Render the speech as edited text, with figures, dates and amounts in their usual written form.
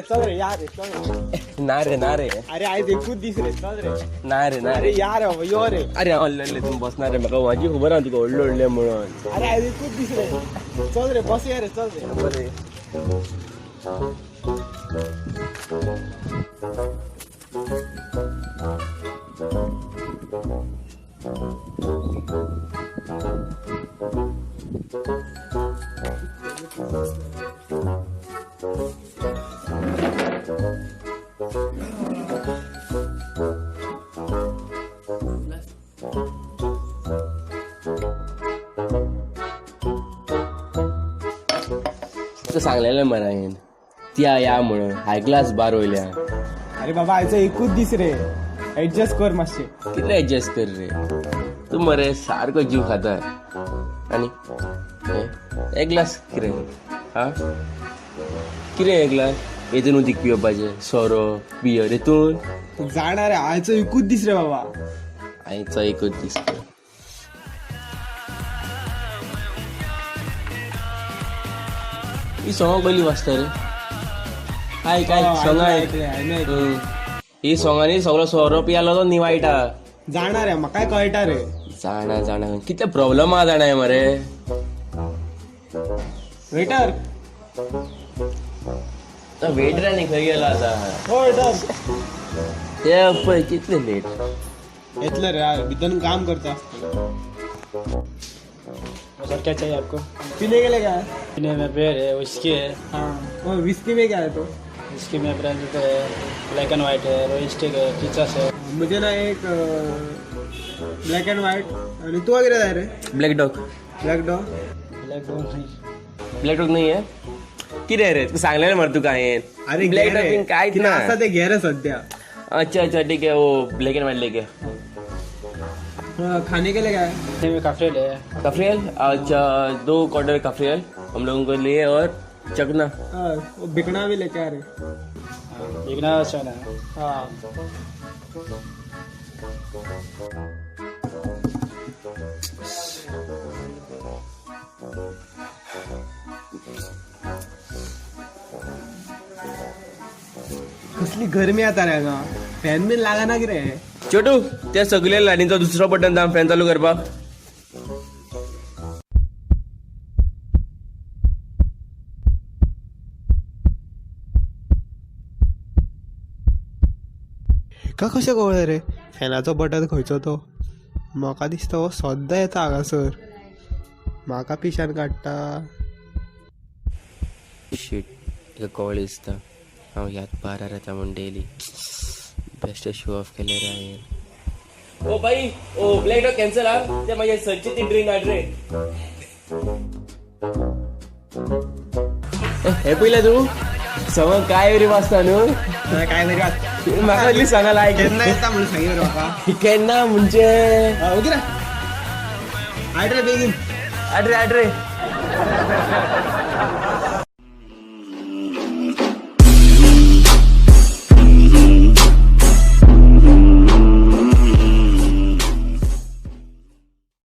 चल रे या रे, चल रे. ना रे, ना रे. अरे आयज एकूच दीस रे, चल रे. ना रे, ना अरे रे. या रे बाबा, यो रे. अरे हांव व्हडलें तूं बसना रे, म्हाका म्हाजी खबर आहा तुका व्हडलो व्हडलें म्हणून. अरे आयज एकूच दीस रे, चल रे, बस या रे, चल रे. बरें. तुका सांगलेलें मरे हांवें त्या या म्हणून, हाय क्लास बार वयल्या. अरे बाबा, आयचो एकूच दीस रे, एडजस्ट कर मातशें. कितले एडजस्ट कर रे तूं मरे, सारको जीव खाता. आनी हें, एक ग्लास कितें हा, कितें एक ग्लास हेतून उदीक पिवपाचें, सोरो बियर हेतून. जाणा रे, आयचो एकूच दीस रे बाबा. आयचो एकूच दीस. ही सोंगां पयलीं वाजता रे. आयक आयक, सोंगां आयक. ऐकलंय, हांवें ऐकलंय. ही सोंगांनी सगळो सोरो पियालो तो निवायटा. जाणा रे, म्हाकाय कळटा रे. जाणा जाणा, कितले प्रॉब्लम आहा जाणा मरे. वेटर. तो वेटर आनी खंय गेलो आतां? हो वेटर. ते पळय कितले लेट. येतलो रे, भितर काम करता आसतलो. सर, क्या चाहिए आपको? पिने गेले काय? पीने में बेर है, विस्की है. हाँ, वो विस्की में क्या है तो? विस्की में ब्रांड है, ब्लैक एंड वाइट है, रोयल स्टिक है, टीचर्स है. मुझे ना एक ब्लॅक अँड व्हाईट. आणि तू वगैरे जाय रे? Black dog. Black dog. Black dog नहीं. ब्लॅक डॉग नाही आहे. कितें रे, तुका सांगलेलें मरे तुका हांवें. अरे ब्लॅक घे डॉग रे. बीन कांयच कितें ना. आसा ते घे रे सध्या. अच्छा अच्छा, ठीक है, वो ब्लैक एंड व्हाइट लेके. हाँ, खाने के लिए काय? पीने में काफरेल है. कफरियल, अच्छा, दो क्वार्टर कफरियल हम लोगों को लिए और चकना. हाँ, वो बिकना भी लेके आ रे. बिगना चना है. हाँ. कसली गरमी आता रे हांगा, फॅन बीन लागना कितें? छोटू, ते सगळे लायनीचो दुसरो बटन दाम फॅन चालू करपाक. हेका कशें कळ्ळें रे फॅनाचो बटन खंयचो तो? म्हाका दिसता हो सद्दां येता हांगासर, म्हाका पिशान काडटा. शीट, तुका कळ्ळें दिसता हांव ह्याच बारार येता म्हूण डेली. बेस्ट शो ऑफ केले रे हांवें. O by, O black dog cancel हा, ते मागीर सदची ती ड्रिंक हाड रे. हे पयलें तूं सगळं काय बरी वाचता न्हू. काय तरी वाच. म्हाका इल्ली सांगा लायक. केन्ना येता म्हणून सांगी रे म्हाका. केन्ना म्हणजे? ओके रे, हाड रे बेगीन. हाड रे, हाड रे.